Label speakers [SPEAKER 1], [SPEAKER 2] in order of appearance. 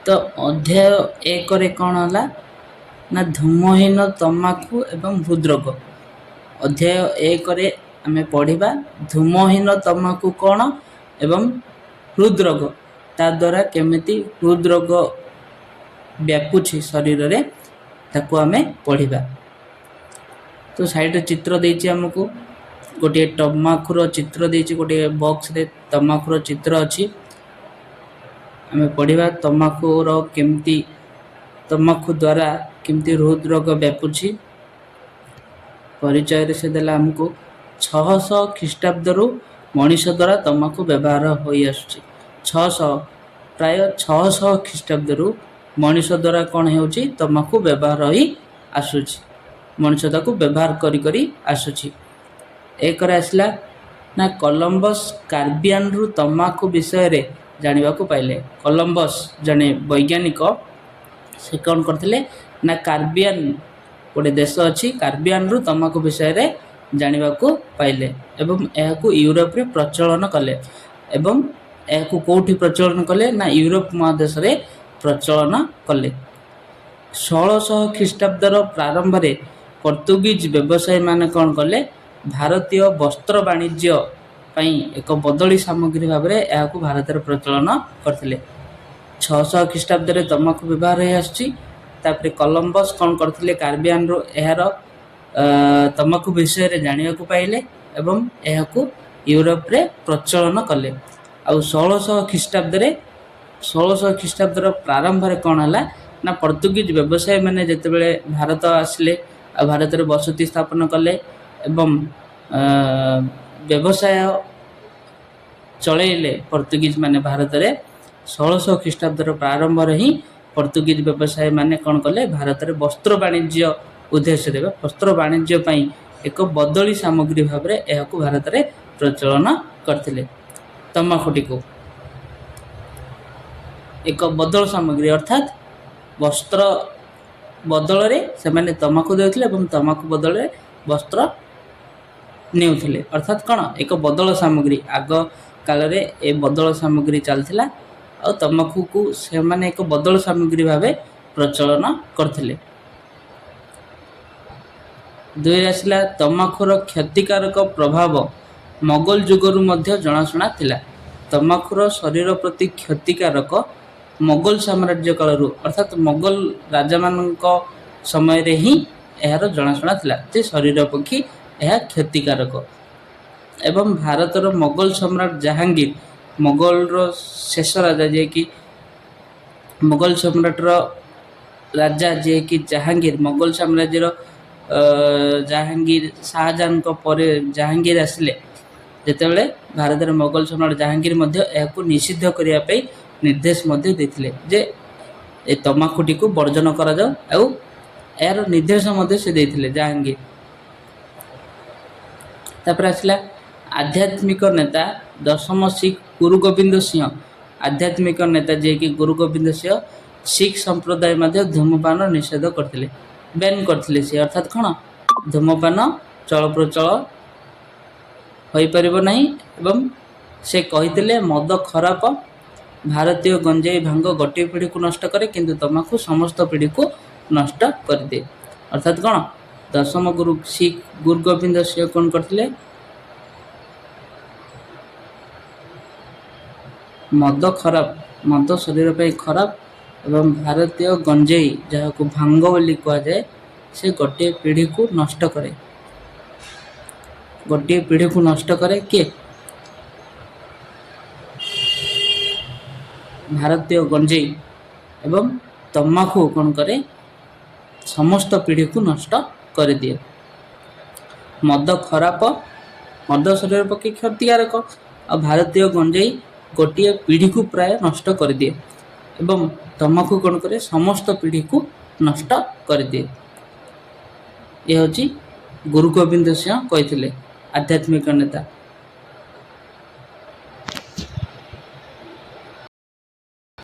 [SPEAKER 1] ତ ଅଧ୍ୟାୟ 1ରେ କ'ଣ ହେଲା ନା ଧୂମହୀନ ତମାଖୁ ଏବଂ ହୃଦ୍ରୋଗ। ଅଧ୍ୟାୟ 1ରେ ଆମେ ପଢ଼ିବା ଧୂମହୀନ ତମାଖୁ କ'ଣ ଏବଂ ହୃଦ୍ରୋଗ, ତା ଦ୍ୱାରା କେମିତି ହୃଦ୍ରୋଗ ବ୍ୟାପୁଛି ଶରୀରରେ, ତାକୁ ଆମେ ପଢ଼ିବା। ତ ସାଇଡ଼ରେ ଚିତ୍ର ଦେଇଛି ଆମକୁ, ଗୋଟିଏ ତମାଖୁର ଚିତ୍ର ଦେଇଛି, ଗୋଟିଏ ବକ୍ସରେ ତମାଖୁର ଚିତ୍ର ଅଛି। ଆମେ ପଢ଼ିବା ତମାଖୁର କେମିତି, ତମାଖୁ ଦ୍ୱାରା କେମିତି ହୃଦରୋଗ ବ୍ୟାପୁଛି। ପରିଚୟରେ ସେ ଦେଲା ଆମକୁ 600 ଖ୍ରୀଷ୍ଟାବ୍ଦରୁ ମଣିଷ ଦ୍ୱାରା ତମାଖୁ ବ୍ୟବହାର ହୋଇ ଆସୁଛି। 600, ପ୍ରାୟ 600 ଖ୍ରୀଷ୍ଟାବ୍ଦରୁ ମଣିଷ ଦ୍ୱାରା କ'ଣ ହେଉଛି, ତମାଖୁ ବ୍ୟବହାର ହୋଇ ଆସୁଛି, ମଣିଷ ତାକୁ ବ୍ୟବହାର କରି କରି ଆସୁଛି। ଏକରେ ଆସିଲା ନା କଲମ୍ବସ୍ କାର୍ବିଆନରୁ ତମାଖୁ ବିଷୟରେ ଜାଣିବାକୁ ପାଇଲେ। କଲମ୍ବସ୍ ଜଣେ ବୈଜ୍ଞାନିକ, ସେ କ'ଣ କରିଥିଲେ ନା କାର୍ବିଆନ ଗୋଟେ ଦେଶ ଅଛି, କାର୍ବିଆନରୁ ତମାଖୁ ବିଷୟରେ ଜାଣିବାକୁ ପାଇଲେ ଏବଂ ଏହାକୁ ୟୁରୋପରେ ପ୍ରଚଳନ କଲେ। ଏବଂ ଏହାକୁ କେଉଁଠି ପ୍ରଚଳନ କଲେ ନା ୟୁରୋପ ମହାଦେଶରେ ପ୍ରଚଳନ କଲେ। 1600 ଖ୍ରୀଷ୍ଟାବ୍ଦର ପ୍ରାରମ୍ଭରେ ପର୍ତ୍ତୁଗୀଜ ବ୍ୟବସାୟୀମାନେ କ'ଣ କଲେ, ଭାରତୀୟ ବସ୍ତ୍ର ବାଣିଜ୍ୟ ପାଇଁ ଏକ ବଦଳି ସାମଗ୍ରୀ ଭାବରେ ଏହାକୁ ଭାରତରେ ପ୍ରଚଳନ କରିଥିଲେ। 600 ଖ୍ରୀଷ୍ଟାବ୍ଦରେ ତମାଖୁ ବ୍ୟବହାର ହେଇ ଆସୁଛି। ତାପରେ କଲମ୍ବସ୍ କ'ଣ କରିଥିଲେ, କାର୍ବିଆନରୁ ଏହାର ତମାଖୁ ବିଷୟରେ ଜାଣିବାକୁ ପାଇଲେ ଏବଂ ଏହାକୁ ୟୁରୋପରେ ପ୍ରଚଳନ କଲେ। ଆଉ 1600 ଖ୍ରୀଷ୍ଟାବ୍ଦରେ, 1600 ଖ୍ରୀଷ୍ଟାବ୍ଦର ପ୍ରାରମ୍ଭରେ କ'ଣ ହେଲା ନା ପର୍ତ୍ତୁଗୀଜ ବ୍ୟବସାୟୀମାନେ ଯେତେବେଳେ ଭାରତ ଆସିଲେ ଆଉ ଭାରତରେ ବସତି ସ୍ଥାପନ କଲେ ଏବଂ ବ୍ୟବସାୟ ଚଳେଇଲେ ପର୍ତ୍ତୁଗୀଜ ମାନେ ଭାରତରେ, 1600 ଖ୍ରୀଷ୍ଟାବ୍ଦର ପ୍ରାରମ୍ଭରେ ହିଁ ପର୍ତ୍ତୁଗୀଜ ବ୍ୟବସାୟୀମାନେ କ'ଣ କଲେ, ଭାରତରେ ବସ୍ତ୍ର ବାଣିଜ୍ୟ ଉଦ୍ଦେଶ୍ୟରେ ବା ବସ୍ତ୍ର ବାଣିଜ୍ୟ ପାଇଁ ଏକ ବଦଳି ସାମଗ୍ରୀ ଭାବରେ ଏହାକୁ ଭାରତରେ ପ୍ରଚଳନ କରିଥିଲେ। ତମାଖୁଟିକୁ ଏକ ବଦଳ ସାମଗ୍ରୀ, ଅର୍ଥାତ୍ ବସ୍ତ୍ର ବଦଳରେ ସେମାନେ ତମାଖୁ ଦେଉଥିଲେ ଏବଂ ତମାଖୁ ବଦଳରେ ବସ୍ତ୍ର ନେଉଥିଲେ। ଅର୍ଥାତ୍ କ'ଣ, ଏକ ବଦଳ ସାମଗ୍ରୀ। ଆଗ କାଳରେ ଏ ବଦଳ ସାମଗ୍ରୀ ଚାଲିଥିଲା ଆଉ ତମାଖୁକୁ ସେମାନେ ଏକ ବଦଳ ସାମଗ୍ରୀ ଭାବେ ପ୍ରଚଳନ କରିଥିଲେ। 2ରେ ଆସିଲା ତମାଖୁର କ୍ଷତିକାରକ ପ୍ରଭାବ ମୋଗଲ ଯୁଗରୁ ମଧ୍ୟ ଜଣାଶୁଣା ଥିଲା। ତମାଖୁର ଶରୀର ପ୍ରତି କ୍ଷତିକାରକ ମୋଗଲ ସାମ୍ରାଜ୍ୟ କାଳରୁ, ଅର୍ଥାତ୍ ମୋଗଲ ରାଜାମାନଙ୍କ ସମୟରେ ହିଁ ଏହାର ଜଣାଶୁଣା ଥିଲା ଯେ ଶରୀର ପକ୍ଷୀ ଏହା କ୍ଷତିକାରକ। ଏବଂ ଭାରତର ମୋଗଲ ସମ୍ରାଟ ଜାହାଙ୍ଗୀର, ମୋଗଲର ଶେଷ ରାଜା ଯିଏକି ମୋଗଲ ସମ୍ରାଟର ରାଜା ଯିଏକି ଜାହାଙ୍ଗୀର, ମୋଗଲ ସାମ୍ରାଜ୍ୟର ଜାହାଙ୍ଗୀର, ଶାହଜାହାନଙ୍କ ପରେ ଜାହାଙ୍ଗୀର ଆସିଲେ ଯେତେବେଳେ, ଭାରତରେ ମୋଗଲ ସମ୍ରାଟ ଜାହାଙ୍ଗୀର ମଧ୍ୟ ଏହାକୁ ନିଷିଦ୍ଧ କରିବା ପାଇଁ ନିର୍ଦ୍ଦେଶ ମଧ୍ୟ ଦେଇଥିଲେ ଯେ ଏ ତମାଖୁଟିକୁ ବର୍ଜନ କରାଯାଉ, ଆଉ ଏହାର ନିର୍ଦ୍ଦେଶ ମଧ୍ୟ ସେ ଦେଇଥିଲେ ଜାହାଙ୍ଗୀର। ତାପରେ ଆସିଲା ଆଧ୍ୟାତ୍ମିକ ନେତା ଦଶମ ଶିଖ ଗୁରୁ ଗୋବିନ୍ଦ ସିଂହ। ଆଧ୍ୟାତ୍ମିକ ନେତା ଯିଏକି ଗୁରୁ ଗୋବିନ୍ଦ ସିଂହ ଶିଖ ସମ୍ପ୍ରଦାୟ ମଧ୍ୟ ଧୂମପାନ ନିଷେଧ କରିଥିଲେ, ବ୍ୟାନ୍ କରିଥିଲେ ସିଏ। ଅର୍ଥାତ୍ କ'ଣ, ଧୂମପାନ ଚଳପ୍ରଚଳ ହୋଇପାରିବ ନାହିଁ। ଏବଂ ସେ କହିଥିଲେ ମଦ ଖରାପ, ଭାରତୀୟ ଗଞ୍ଜେଇ ଭାଙ୍ଗ ଗୋଟିଏ ପିଢ଼ିକୁ ନଷ୍ଟ କରେ, କିନ୍ତୁ ତମାଖୁ ସମସ୍ତ ପିଢ଼ିକୁ ନଷ୍ଟ କରିଦିଏ। ଅର୍ଥାତ୍ କ'ଣ, ଦଶମ ଗୁରୁ ଶିଖ ଗୁରୁ ଗୋବିନ୍ଦ ସିଂହ କ'ଣ କରିଥିଲେ, ମଦ ଖରାପ, ମଦ ଶରୀର ପାଇଁ ଖରାପ ଏବଂ ଭାରତୀୟ ଗଞ୍ଜେଇ ଯାହାକୁ ଭାଙ୍ଗ ବୋଲି କୁହାଯାଏ, ସେ ଗୋଟିଏ ପିଢ଼ିକୁ ନଷ୍ଟ କରେ। ଗୋଟିଏ ପିଢ଼ିକୁ ନଷ୍ଟ କରେ କିଏ? ଭାରତୀୟ ଗଞ୍ଜେଇ। ଏବଂ ତମାଖୁ କ'ଣ କରେ, ସମସ୍ତ ପିଢ଼ିକୁ ନଷ୍ଟ କରିଦିଏ। ମଦ ଖରାପ, ମଦ ଶରୀର ପକ୍ଷେ କ୍ଷତିକାରକ, ଆଉ ଭାରତୀୟ ଗଞ୍ଜେଇ ଗୋଟିଏ ପିଢ଼ିକୁ ପ୍ରାୟ ନଷ୍ଟ କରିଦିଏ ଏବଂ ତମାଖୁ କ'ଣ କରେ, ସମସ୍ତ ପିଢ଼ିକୁ ନଷ୍ଟ କରିଦିଏ। ଏ ହେଉଛି ଗୁରୁ ଗୋବିନ୍ଦ ସିଂହ କହିଥିଲେ, ଆଧ୍ୟାତ୍ମିକ ନେତା।